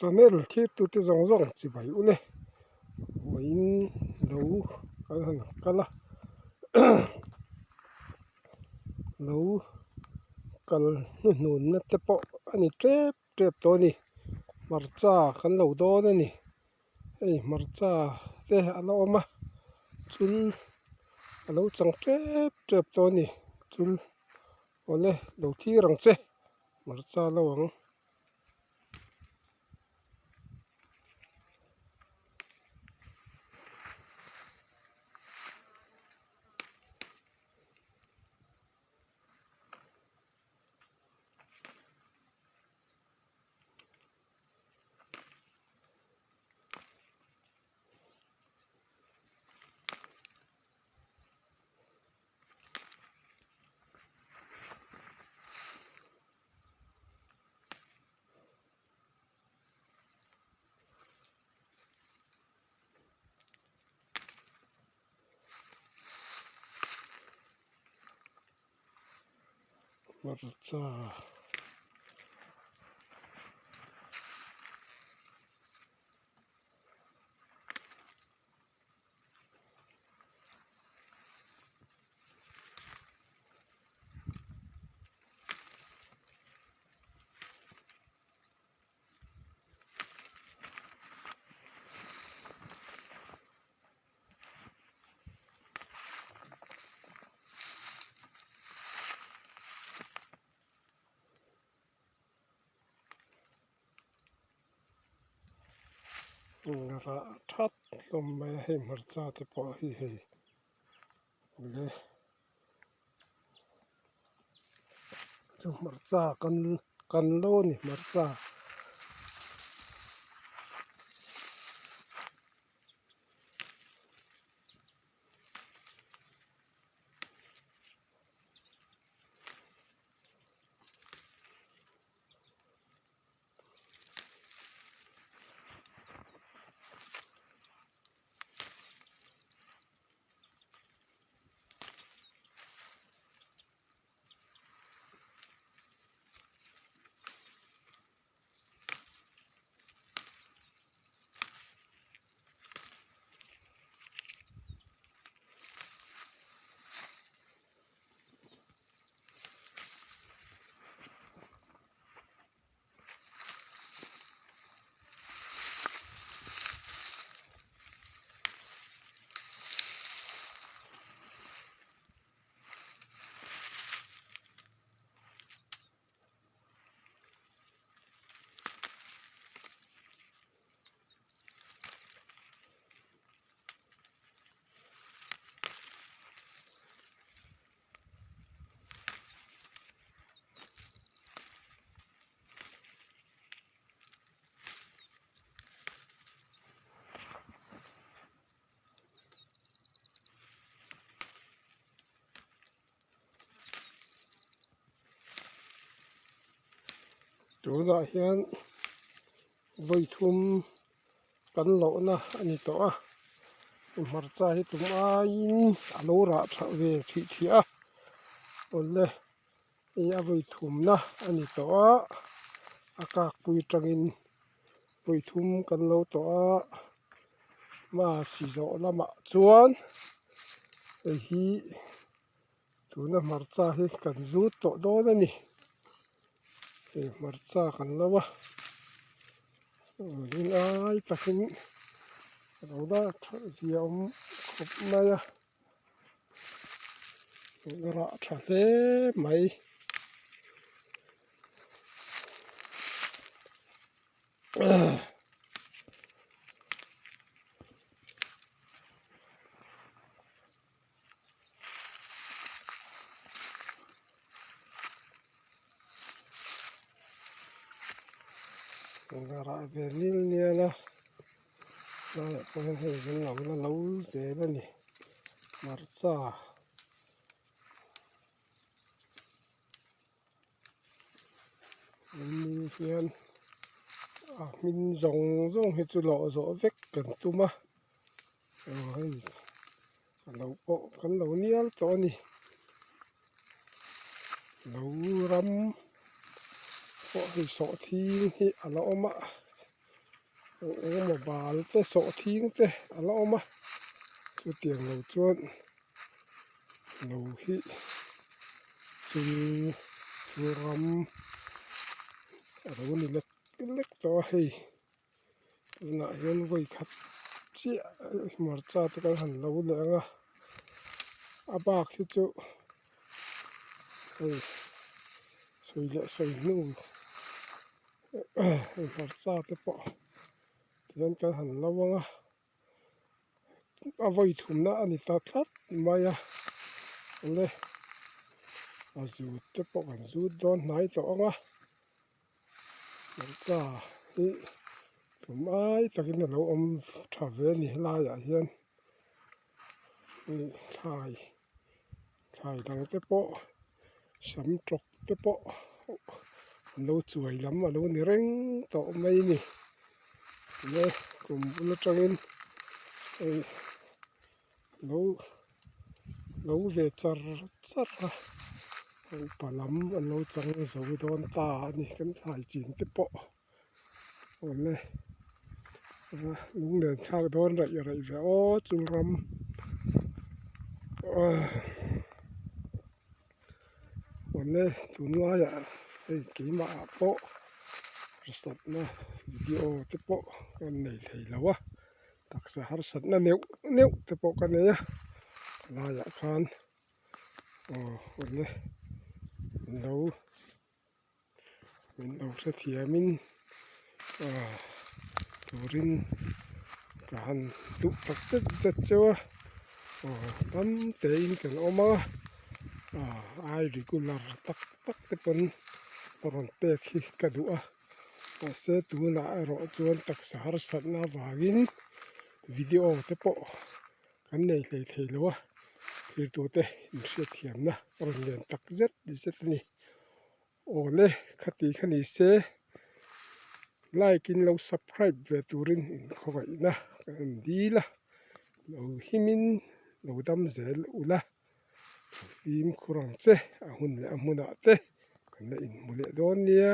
Channel thirtute zawng zawng chibai u le. Vawiin lo kan han kal a lo kal hnuhnunna te pawh a ni tep tep tawh a ni. Hmarcha kan lo dawn a ni. Hei hmarcha te a la awm a chul a lo chang tep tep tawh a ni chul awle lo thlir ang che hmarcha lo ang. Hmarcha. Rah that hlawm mai a hei hmarcha te pawh hi hei le chu hmarcha kan kan lo a ni hmarcha. Tunah hian vawi thum kan lohna a ni tawh a hmarcha hi tum aiin a lo rah tha ve thih thih a awle hei a vawi thumna a ni tawh a a kakpui atangin vawi thum kan lo tawh a hma si zawh lamah chuan hei hi. Tuna hmarcha hi kan zut tawh dawn a ni hei hmarcha kan lo a hei lai takin a lo la tha zia awm khawp mai a a rah tha hle mai. Rah ve nil nial a tlaiah pawh hian hei kan lo la lo zel a ni hmarcha. Ni hian a hmin zawng zawng hi chu lawh zawh vek kan tum a aw hei a lo pawh kan lo nial tawh a ni lo ram pawh hei sawhthing hi a la awm a. Eng emaw bal te sawhthing te a la awm a chutiang lo chuan lo hi chul chul ram a lo ni lek lek tawh a hei tunah hian vawi khat chiah hmarcha te kan han lo leh ang a a bak hi chu hei sawi leh sawi hnu. Hei hmarcha te pawh tihian kan han lo ang a a vawi thumna a ni ta tlat mai a awle a zut te pawh kan zut dawn hnai tawh ang a hmarcha hi tum ai takin a lo awm tha ve a ni helaiah hian hei thlai thlai dang te pawh sam tawk te pawh an lo chuai lam a lo ni reng tawh mai a ni enge kum bul atangin hei lo lo ve char char a upa lam an lo chang zo dawn ta a ni kan thlai chin te pawh. Awle lunglen thlak dawn raih raih ve aw chu ram awle tunlaiah hei keimah ah pawh harsatna video te pawh ka nei thei lo a taksa harsatna neuh neuh te pawh ka nei a helaiah khan aw awle lo. Min lo hrethiamin ah turin ka han duh tak zet zet cheu a aw dam tein kan awm a ah ai regular tak tak te pawn a rawn pek hi ka duh a mahse tunah erawh chuan taksa harsatna avangin video te pawh kan nei hlei thei lo a thirtute inhriatthiamna a rawn lian tak zet zet a ni. Awle khati kha ni se like in lo subscribe ve turin in khawngaihna ka en dil a lo himin lo dam zel ula fimkhur ang che a hun leh a hmunah te kan la inhmu leh dawn nia.